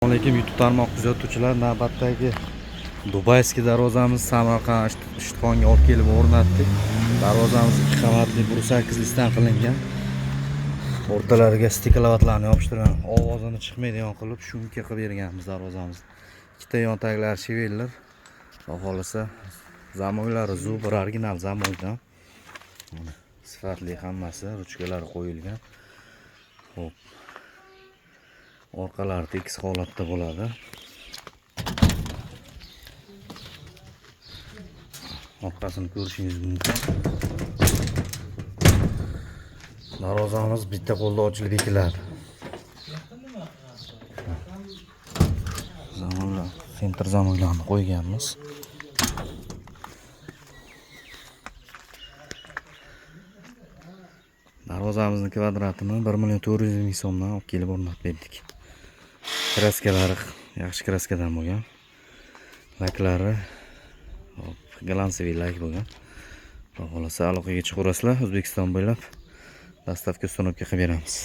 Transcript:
Alaykum, YouTube tarmoq kuzatuvchilar. Navbatdagi Дубайский darvozamiz Samarqand Ishtixonga olib kelib o'rnatdik. Darvozamiz ikki qavatli, 108 лист dan qilingan. O'rtalariga стекловата larni yopishtirgan, ovozini chiqmaydigan qilib, шумка qilib berganmiz darvozamizni. Ikkita yon taglari швеллер. Xudo xohlasa, замок lari Zubr, original замок dan. Mana, sifatli hammasi, ruchkalari qo'yilgan. Xo'p. Orqalari tekis holatda bo'ladi. Orqasini ko'rishingiz mumkin. Darvozamiz bitta qo'lda ochilib bekiladi. Замок lar, центр замок larni qo'yganmiz. Darvozamizni kvadratini 1 million 400 ming so'mdan olib kelib o'rnatib berdik. Краска lari yaxshi краска dan bo'lgan. Laklari, hop, глянцевый lak bo'lgan. Xudo xohlasa, aloqaga chiqaverasizlar, O'zbekiston bo'ylab доставка, установка qilib beramiz.